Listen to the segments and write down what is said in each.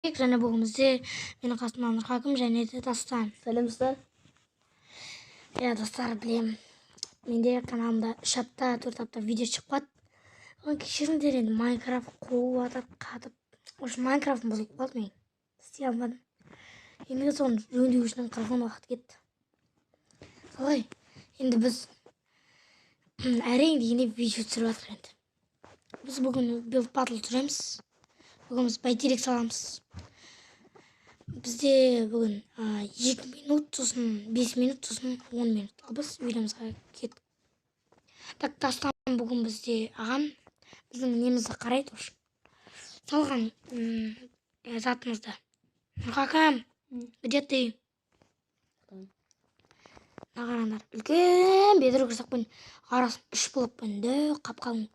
Және бүгін бізде менің қасымда Нұрхакім және де Дастан. Сәлем, достар. Иә, достар, білемін, менде каналымда 3 апта, 4 апта видео шықпады. Оған кешіріңдер. Енді Майнкрафт қуып жатыр, қатып. Уже Майнкрафтым бұзылып қалды, мен істей алмадым. Енді соны жөндеу үшін 40 күн уақыт кетті. Солай, енді біз әрең дегенде видео түсіріп жатыр. Енді біз бүгін билд батл түсіреміз. Бүгін біз бәйтерек саламыз. Бізде бүгін 2 минут, сосын 5 минут, сосын 10 минут. Ал біз видеомызға кеттік. Так, Дастан бүгін бізде ағам біздің немізді қарайды, уже салған затымызды. Нұрхакім, где ты? Мына қараңдар, үлкен бедрок жасап қойдым, арасын үш блокпен дәу, қап қалың.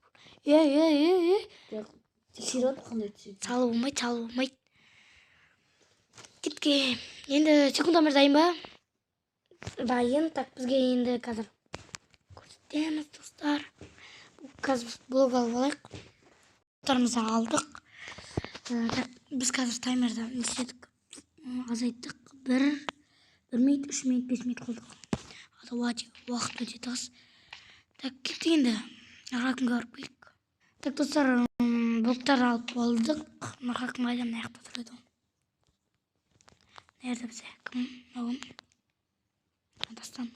Е, е, е, е! Жоқ, тексеріп жатыр, қандай түседі. Салу болмайды, салу болмайды. Кеттік. Енді секундомер дайын ба? Дайын. Так, бізге енді қазір көрсетеміз, достар. Қазір біз блок алып алайық. Блоктарымызды алдық. Так, біз қазір таймерді не істедік? Азайттық. Бір минут, 3 минут, 5 минут қылдық. А то уақыт өте тығыз. Так, кеттік енді. Нұрхакімге барып келейік. Так, достар, блоктар алып болдық. Нұрхакім қайда? Мына жақта тұр еді ғой. Мына жерде бізде кім? Мынау кім? Дастан.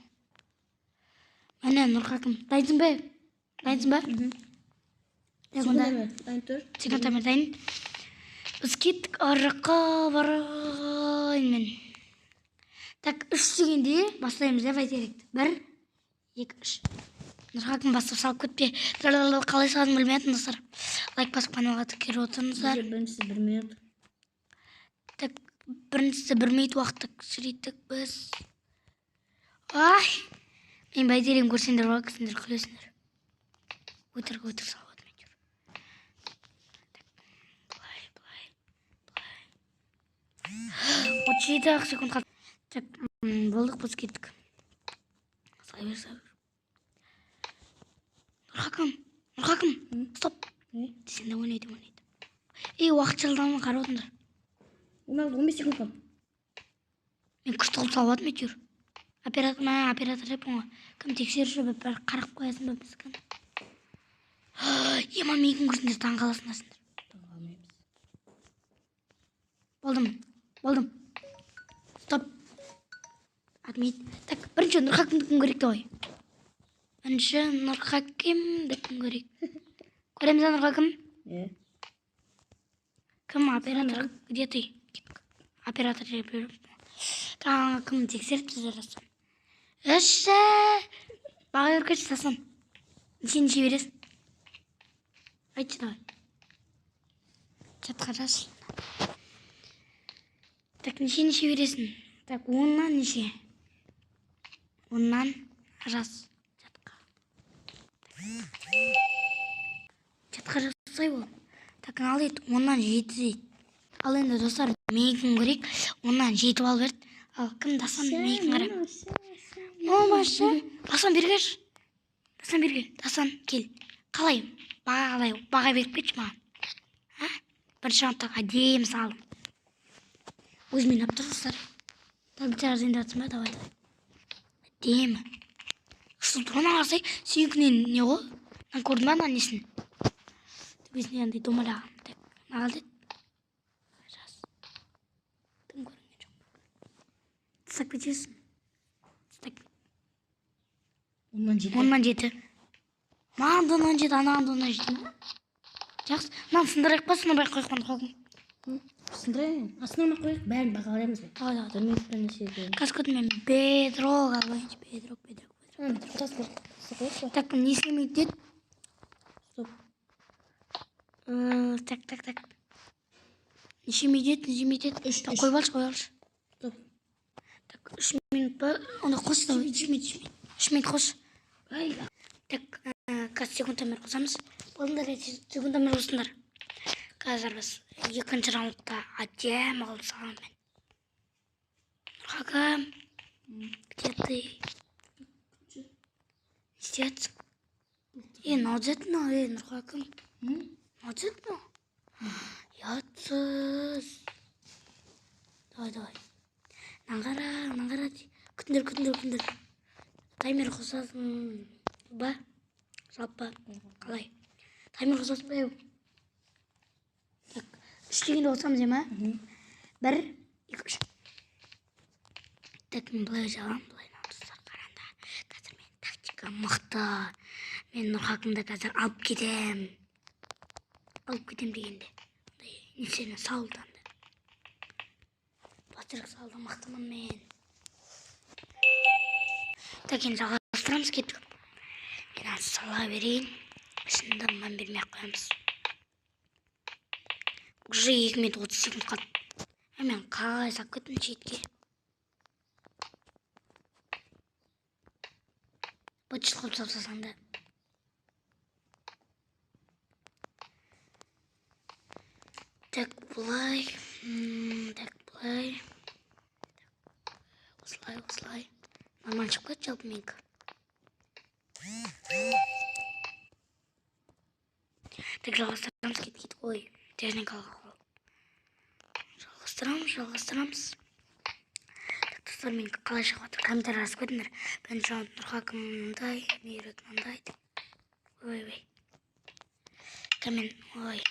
Міне, Нұрхакім, дайынсың ба? Дайынсың ба? Так, онда Секундомер дайын тұр. Секундомер дайын. Біз кеттік ар жаққа барайын мен. Так, үш дегенде бастаймыз, иә, бәйтеректі. Бір, екі, үш. Нұрхакім, бастап салып кетпе. Қалай салатынын білмей жатырмын, достар. Лайк басып, каналға тіркеліп отырыңыздар. Бізде біріншісі 1 минут. Так, біріншісі 1 минут уақытты кішірейттік біз. Ай, мен бәйтерегін көрсеңдер ғой, сендер күлесіңдер. Өтірік, өтірік салып жатырмын әйтеуір. Так, былай, былай, былай. 37 ақ секунд қалды. Так, болдық, біз кеттік. Сала бер, сала бер. Нұрхакім, Нұрхакім, стоп! Не? Сен де ойнайды, ойнайды. Ей, уақыт жылдамын, қарап отырыңдар. 16, 15 секунд қалды. Мен күшті қылып салып жатырмын әйтеуір. Оператор мә, оператор деппін ғой. Кім, тексеруші бір қарап қоясың ба біз, кім? Ема, мен кім көрсеңдер, таң қаласыңдар сендер. Таңғалмаймыз. Болдым, болдым. Стоп. Отметь. Так, бірінші Нұрхакімді кім көрейік, давай. Бірінші Нұрхакімді кім көрейік? Көреміз ба, Нұрхакім? Е. Кім, оператор, где ты? Кеттік. Оператор деп беріп. Тағы кім тексеріп сіздер, Дастан? Үш. Баға беріп кетші, Дастан. Сен неше бересің? Айтшы, давай. Чатқа жаз. Так, неше, неше бересің? Так, 10-нан неше? 10-нан жаз. Чатқа. Чатқа жазсай ол. Так, ал дейді, 10-нан 7 дейді. Ал енді, достар, менікін көрейік. 10-нан 7 балл берді. Ал кім, Дастан, менікін қара. Болмашы. Дастан, бері келші. Дастан, бері кел. Дастан, кел. Қалай? Баға қалай? Баға беріп кетші маған. А? Бірінші раундта әдемі салдым. Өзіме ұнап тұр, достар. Таблица жазайын деп жатсың ба? Давай, давай. Әдемі. Күшті тұр ана, қарасай, сенікінен не ғой? Мынаны көрдің ба, ана несін? Төбесіне андай домалаған. Так, мына қалды. Жаз. Тым көрінген жоқ. Тастап кетесің. Тастап. 10-нан 7. 10-нан 7. Маған да 10-нан 7, анаған да 10-нан 7 ма? Жақсы. Мынаны сындырайық па, сындырмай ақ қояйық па, Нұрхакім? Сындырайын. А, сындырмай ақ қояйық, бәрін баға береміз бе? Давай, давай. 1 минутта неше екен? Қазір күтім, мен бедрок алайыншы, бедрок, бедрок, бедрок. Тас қояйық па? Так, не істемейді деді? Стоп. Так, так, так. Неше минут еді, неше минут еді? Үш, Так, үш. қойып алшы, қойып алшы. Стоп. Так, 3 минут па? Онда қос, давай, 3 минут, 3 минут. 3 минут қос. Ай. Так, қазір секундомер қосамыз. Болыңдар, секундомер қосыңдар. Қазір біз екінші раундта әдемі қылып саламын мен. Нұрхакім, где ты? Не істеп жатсың? Е, мынау түзет мынау, е, Нұрхакім. Мынау түзет мынау. Ұятсыз. Давай, давай. Мынаны қара, мынаны қара. Күтіңдер, күтіңдер, күтіңдер. Таймер қосасың ба? Жалпы қалай? Таймер қосасың ба? Так, үш дегенде қосамыз, ма? Бір, екі, үш. Так, мен былай жағамын, былай, достар, қараңдар. Қазір мен тактика мықты. Мен Нұрхакімді қазір алып кетем. Алып кетем дегенде. Мындай несені салды анда. Батырық салды, мықтымын мен. Так, енді жалғастырамыз, кеттік. Мен аны сала берейін. Ішінде мән бермей ақ қоямыз. Уже 2 минут 30 секунд қалды. Ә, мен қалай салып кеттім шетке? Быт қылып салып тастасаң да. Так, былай. Так, былай. Осылай, осылай. Нормально шығып кетті жалпы менікі. Так, жалғастырамыз, кет, кет. Ой, техникалық ақау. Жалғастырамыз, жалғастырамыз. Так, достар, менікі қалай шығып жатыр? Комментарий жазып кетіңдер. Бірінші раунд Нұрхакім мындай, Мейірбек мындай деп. Ой, ой. Коммен, ой.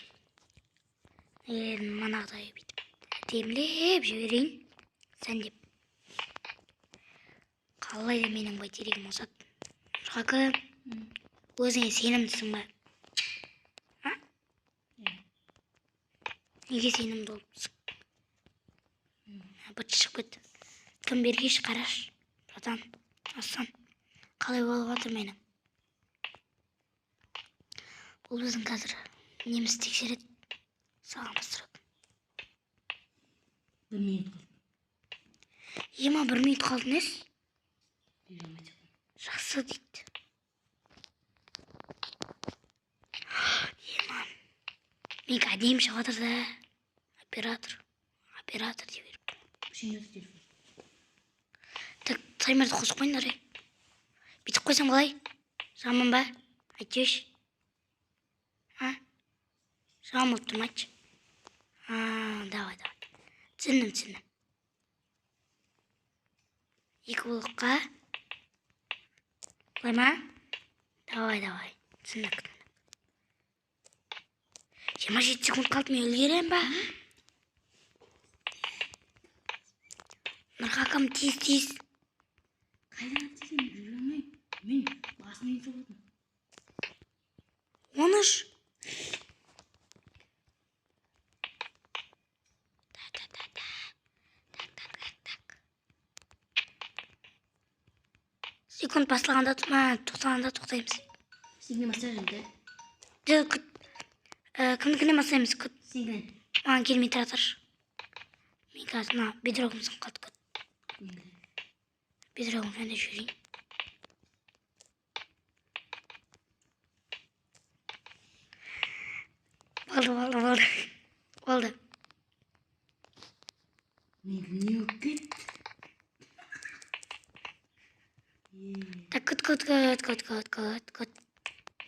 Манағыдай бүйтіп әдемілеп жіберейін. Сәндеп. Қалай да менің бәйтерегім озады. Нұрхакім, өзіңе сенімдісің ба? А? Неге сенімді болыпсың? Быт шығып кетті. Кім бергеш, қараш. Братан, Асан. Қалай болып жатыр менің? Бұл біздің қазір неміз тексереді. Саған бастырады. 1 минут қалды. Ема, 1 минут қалды несі? 20 секунд. Жақсы дейді. Ема. Менікі әдемі шығып жатыр да. Оператор. Оператор дей беріп. Үшінші телефон. Так, таймерді қосып қойыңдар, ей. Бүйтіп қойсам қалай? Жаман ба? Айтшы. А? Жаман болып тұр ма, айтшы. А, давай, давай. Түсіндім, түсіндім. Екі блокқа. Былай ма? Давай, давай. Түсіндік. 27 секунд қалды, мен үлгеремін ба? Нұрхакім, тез, тез. Қайдан атсың? Жүре алмаймын. Мен басымен соғылдым. 13. Так, так, так, так. Так, так, так, так. Секунд басталғанда, ма, тоқтағанда тоқтаймыз. Сенікінен бастайық енді. Жоқ, күт. Кімдікінен бастаймыз? Күт. Сенікінен. Маған келмей тұра тұршы. Мен қазір мына бедрогым сынып қалды, күт. Менікінен. Бедрогым жөндеп жіберейін. Болды, болды, болды. Болды. Менікі не болып кетті? Е, Так, күт, күт, күт, күт, күт, күт, күт.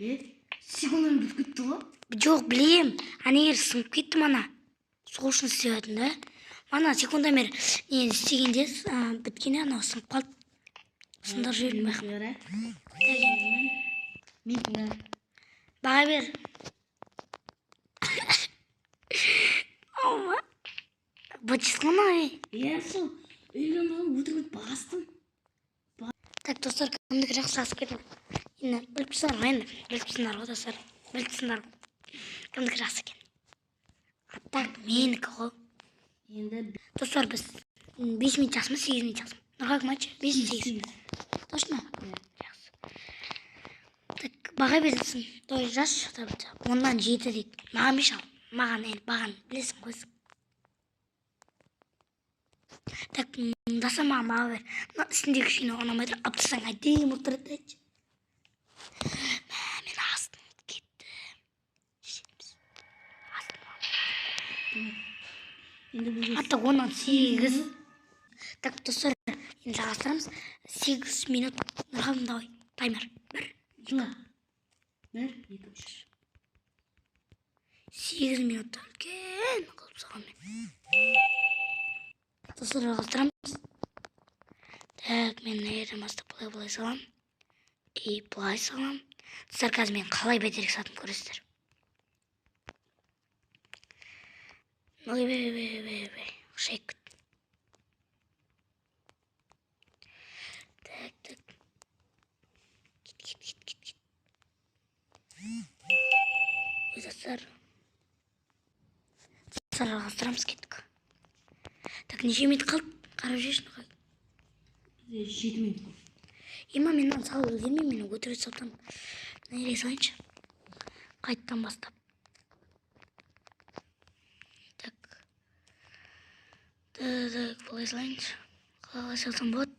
е, секундтан бітіп кетті ғой. Жоқ, білем. Ана жері сынып кетті мана. Сол үшін істеп жатырмын да. Мана секундомер нені істегенде, біткенде анау сынып қалды. Сындырып жібердім байқап. Қара. Менікін қара. Баға бер. Аума. Быт шыққан ай. Иә, сол. Үйленіп өтірік бастым. Так, достар, кімдікі жақсы, жазып кетіңдер. Енді біліп тұрсыңдар ғой енді. Біліп тұрсыңдар ғой, достар. Біліп тұрсыңдар ғой. Кімдікі жақсы екен. А так, менікі ғой. Енді Достар, біз 5 минут жақсы ма, 8 минут жақсы ма? Нұрхакім, айтшы, 5, 8. Точно? Иә. Жақсы. Так, баға берілсін. Той жазшы, 7/10 дейді. Маған 5 ал. Маған енді бағаны білесің ғой. Так, даса маған баға бер. Мына үстіндегі кішкене ұнамай тұр. Алып тастасаң әдемі болып тұрады, айтшы. Мә, мен астым кетті. Жетеміз. Астым. Енді бізге Hatta 8/10. Так, достар, енді жалғастырамыз. 8 минут. Нұрхакім, давай. Таймер. Бір, Жыла. 1, 2, 3. 8 минутта үлкен қылып салғанмын мен. Достар, жалғастырамыз. Так, мен мына жерден бастап былай, былай саламын и былай саламын. Достар, қазір мен қалай бәйтерек салатынымды көресіздер. Ойбай, ойбай, ойбай, ойбай, шайып кеттім. Так, так, кет, кет, кет, кет, кет. Ой, достар, достар, жалғастырамыз, кеттік. Так, неше минут қалды, қарап жіберші. Бізде 7 минут қалды. Ема, мен мынаны салып үлгермеймін, мен өтірік салып мына жерге салайыншы қайтадан бастап. Так, так, былай салайыншы. Қалай салсам болады?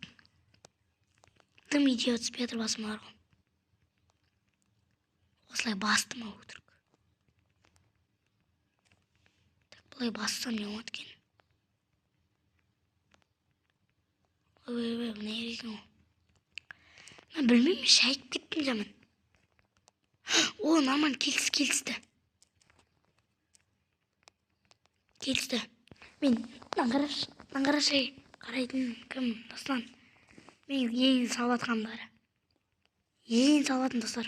Дым идея түспей жатыр басыма бар ғой. Осылай бастым ау өтірік. Так, былай бассам, не болады екен? Ой, ойбай, мына жер екен ғой. Мен білмеймін, шайып кеттім жаман. О, нормально, келісті, келісті, келісті. Мен мынаны қарашы, мынаны қарашы, ей. Қарайтын кім? Дастан. Мен ең салып жатқаным бәрі, ең салып жатырмын, достар.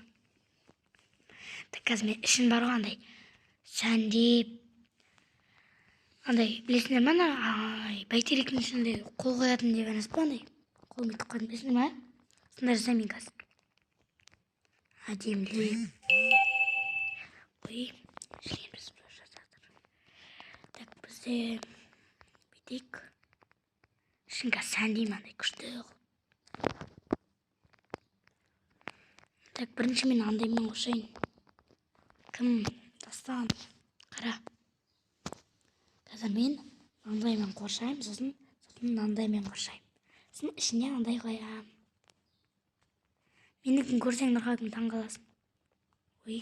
Так, қазір мен ішін бар ғой, андай сәндеп, андай, білесіңдер ма, ана, ай, бәйтеректің ішінде қол қоятын деп емес па, андай қолын бүйтіп қоятын, білесіңдер ма? Сондай жасаймын мен қазір әдемілеп. Ой, шлеміз жатыр. Так, бізде бүйтейік, ішін қазір сәндеймін андай күшті қылып. Так, бірінші мен андаймен қосайын. Кім? Дастан, қара, қазір мен мынандаймен қоршаймын, сосын мынандаймен қоршаймын, сосын ішіне андай қоямын. Менікін көрсең, Нұрхакім, таң қаласың. Ой,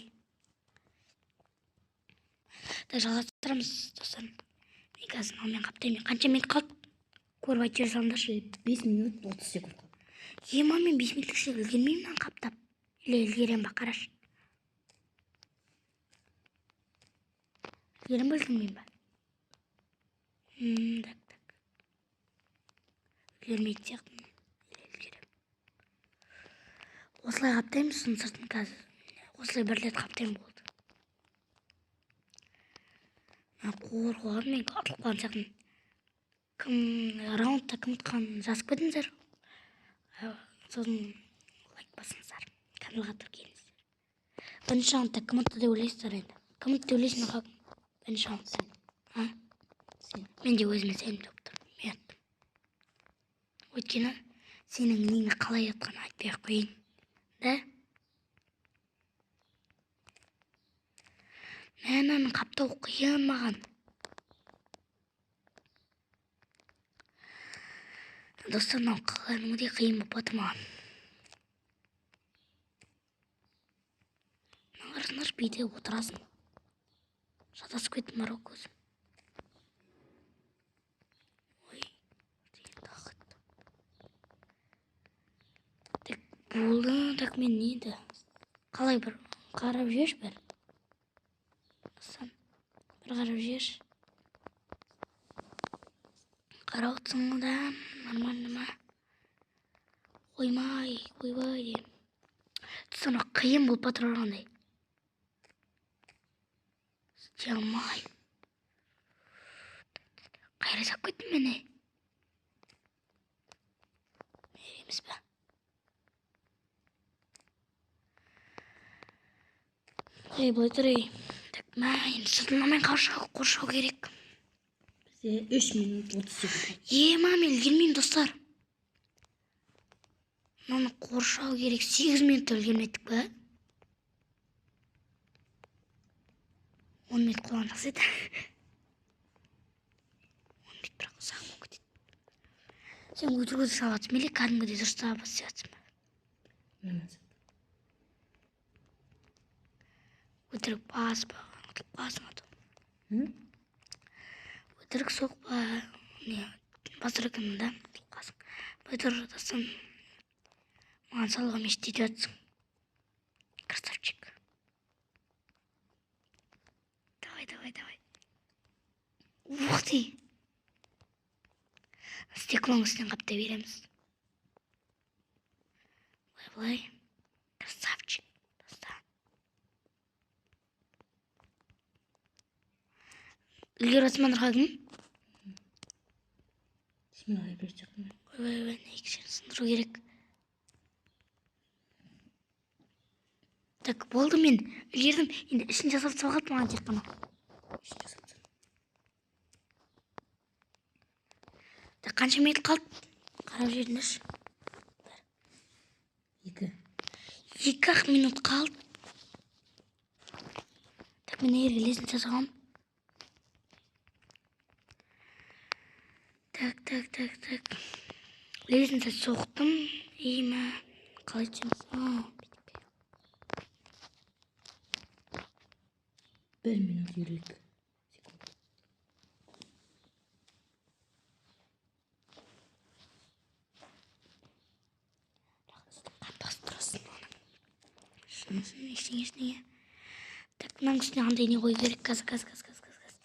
так, жалғастырамыз, достар. Мен қазір мынамен қаптаймын. Қанша минут қалды, көріп айтып жібере салыңдаршы. 5 минут 30 секунд қалды. Ема, мен 5 минуттың ішінде үлгермеймін мынаны қаптап. Или үлгеремін ба? Қарашы, үлгеремін ба, үлгермеймін ба? Так, так, үлгермейтін сияқтымын. Или үлгеремін? Осылай қаптаймын, сосын сыртын қазір осылай бір рет қаптаймын, болды. Мен қорқып алдым, мен атылып қалған сияқтымын. Кім раундта кім ұтқанын жазып кетіңіздер. Сосын лайк басыңыздар, каналға тіркеліңіздер. Бірінші раундта кім ұтты деп ойлайсыздар енді? Кім ұтты деп ойлайсың, Нұрхакім, бірінші раунд? Сен. А? Сен. Мен де өзіме сенімді болып тұрмын, мен ұттым. Өйткені сенің нені қалай ұтқанын айтпай ақ қояйын да. Мә, мынаны қаптау қиын маған, достар. Мынау кәдімгідей қиын болып жатыр маған. Мына қарасаңдаршы, бүйтіп отырасың. Шатасып кеттім бар ғой көзім. Ой, тағы. Так, болды. Так, мен не еді, қалай, бір қарап жіберші, бір Асан, бір қарап жіберші. Қарап отырсың ғой да, нормально ма? Оймай, ойбай деймін. Достар, мынау қиын болып жатыр андай, істей алмаймын. Қайра салып кеттім мен, ей. Емес па? Ей, былай тұр, ей. Так, мә, енді сыртынан қоршау керек. Бізде 3 минут 30 секунд қалды. Ема, мен үлгермеймін, достар. Мынаны қоршау керек. 8 минутта үлгермедік па? 10 минут қойған жақсы еді. 10 минут бірақ ұзақ болып кетеді. Сен өтірік өтірік салып жатырсың или кәдімгідей дұрыстап істеп жатырсың ба? Нормально. Өтірік баспа, ұмытылып қаласың а то. М? Өтірік соқпа, не бастыр екенмін да, ұмытылып қаласың. Былай тұр, Дастан, маған салуға мечта етіп жатсың. Красавчик, давай, давай, давай. Ух ты. Стеклоның үстінен қаптай береміз. Былай, былай. Красавчик. Достар. Үлгеріп жатсың ба, Нұрхакім? Смело беріп жатырмын. Ойбай, ойбай, мына екі жерін сындыру керек. Так, болды, мен үлгердім. Енді ішін жасап тастау қалды маған тек қана. Ішін жасап тастадым. Так, қанша минут қалды? Қарап жіберіңдерші. 2. 2-ақ минут қалды. Так, мен жерге лестница саламын. Так, так, так, так. Лестница соқтым. И мә, қалай түсеміз? А, бүйтіп. 1 минут 52 секунд. Қатты басып тұрасың оның. Шын, ештеңе, ештеңе. Так, мынаның үстіне қандай не қою керек? Қазір, қазір, қазір, қазір, қазір, қазір.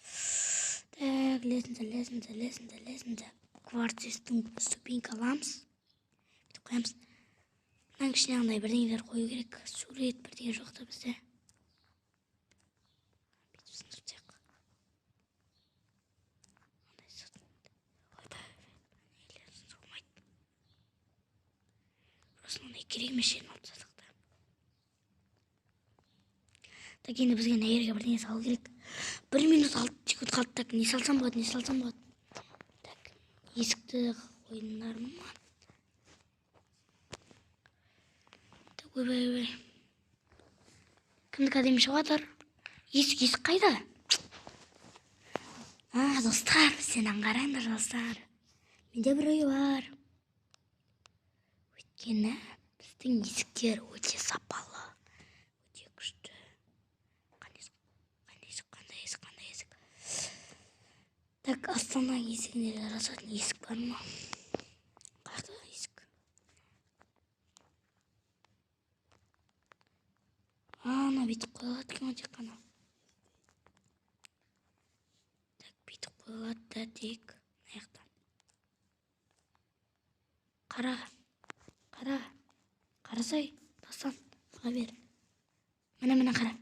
Так, лестница, лестница, лестница, лестница. Кварцистің ступенька аламыз. Бүйтіп қоямыз. Мынаның ішіне қандай бірдеңелер қою керек? Сурет бірдеңе жоқ та бізде. Бүйтіп сындырып тастайық. Андай ойбай, нелер сындыруға болмайды. Просто мындай керек емес жерін алып тастадық та. Так, енді бізге мына жерге бірдеңе салу керек. 1 минут 6 секунд қалды. Так, не салсам болады, не салсам болады? Так, есікті қойдыңдар ма? Так, ойбай, ойбай. Кімдікі әдемі шығып жатыр? Есік, есік қайда? А, достар, сен аңғараңдар, достар. Менде бір ой бар. Өйткені біздің есіктер өте сапалы, өте күшті. Қандай есік? Қандай есік? Қандай есік? Қандай есік? Так, Астана есігіне жарасатын есік бар ма? Қаяқта есік? Ана бүйтіп қойылады екен ғой тек қана. Так, бүйтіп қойылады да тек мына жақтан. Қара, қара, қарасай, Дастан, шыға бер. Міне, міне, қара.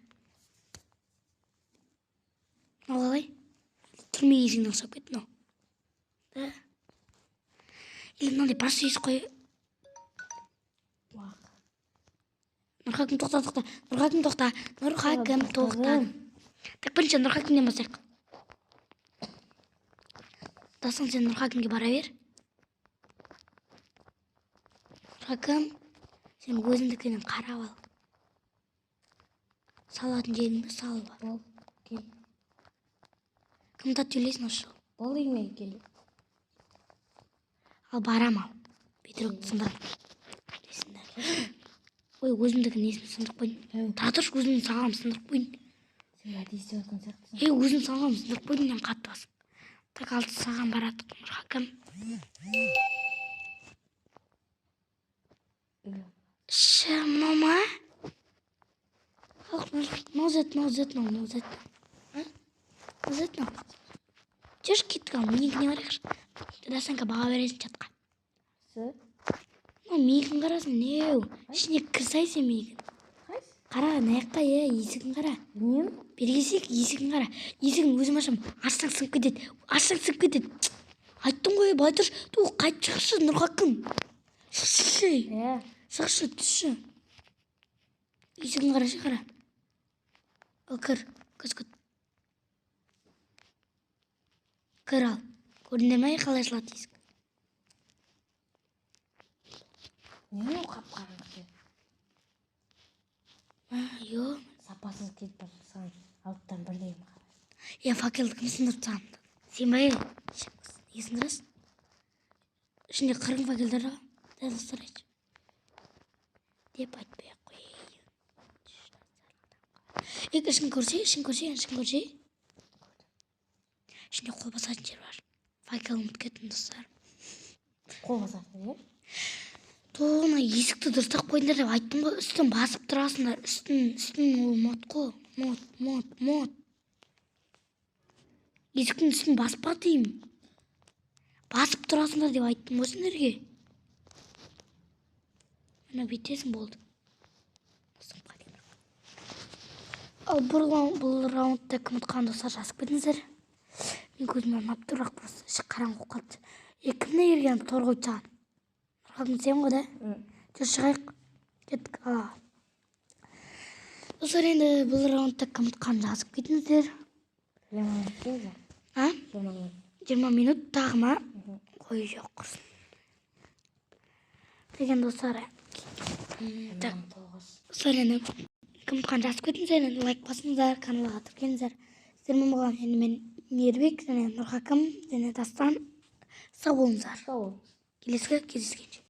Мынау қалай? Түрме есігіне ұқсап кетті мынау. Да? Или мынандай простой есік қой. Уақ. Нұрхакім, тоқта, тоқта. Нұрхакім, тоқта. Нұрхакім, тоқта. Так, бірінші Нұрхакімнен бастайық. Дастан, сен Нұрхакімге бара бер. Нұрхакім, сен өзіңдікінен қарап ал. Салатын жеріңді салып ал. Бол, кел. Кім тат төлейсің осы жолы? Бол, үйіме кел. Ал барам ал. Бедрок сындырам. Ой, өзімдікін несін сындырып қойдым. Әу, Тұра тұршы, өзімнің салғанымды сындырып қойдым. сен әдейі істеп жатқан сияқтысың. Ей, өзім салғанымды сындырып қойдым мен қатты басып. Так, алты саған барады Нұрхакім. Іші мынау ма? Халық, мынау зат, мынау зат, мынау, мынау зат. А? Мынау зат, мынау. Жүрші, кеттік ал, менікіне барайықшы. Дастанка баға бересің чатқа. Сы? Мынау менікін қарасын, неу. Ішіне кірсай сен менікін. Қайсы? Қара, мына жаққа, е, есігін қара. Білмеймін. Бері келсек, есігін қара. Есігін өзім ашамын. Ашсаң сынып кетеді. Ашсаң сынып кетеді. Айттым ғой, былай тұршы. Ту, қайтып шықшы, Нұрхакім. Шықшы. Е, Шықшы, түсші. Есігін қарашы, қара. Ал кір, көз күт. Кір ал. Көрдіңдер ме қалай ашылады есік? не ол қап-қараңғы? А, ё. Сапасыз кетіп бара жатсаң, алттан бірдеңе қара. Е, факелді кім сындырып тастаған? Сен ба, е? Неге сындырасың? Ішінде қырғын факелдер бар. Дәл достар айтшы. Деп айтпай ақ қояйын. Е, ішін көрсе, ішін көрсе, ішін көрсе. Ішінде қол басатын жер бар. Факел ұмытып кеттім, достар. Қол басатын жер? Тона есікті дұрыстап қойыңдар деп айттым ғой. Үстін басып тұрасыңдар. Үстін, үстін ол мод қой. Мод, мод, мод. Есіктің үстін баспа деймін. Басып Бүйтіп тұрасыңдар деп айттым ғой сендерге. Міне, бүйтесің, болды. Сыныпқа дейін. Ал бұл раундта кім ұтқанын, достар, жазып кетіңіздер. Мен көзіме ұнап тұр, бірақ просто іші қараңғы болып қалды. Е, кімне келген тор қойды саған? Нұрхакім, сен ғой да? Жүр, шығайық, кеттік. Алға, достар, енді бұл раундта кім ұтқанын жазып кетіңіздер. 20 минут. А? 20 минут. 20 минут тағы ма? Қой, жоқ, құрсын деген, достар. Так. 9. Достар, енді кім ұтқанын жазып кетіңіздер. Енді лайк басыңыздар, каналға тіркеліңіздер. Сіздермен болған енді мен, Мейірбек, және Нұрхакім, және Дастан. Сау болыңыздар. Сау болыңыз. Келесі кездескенше.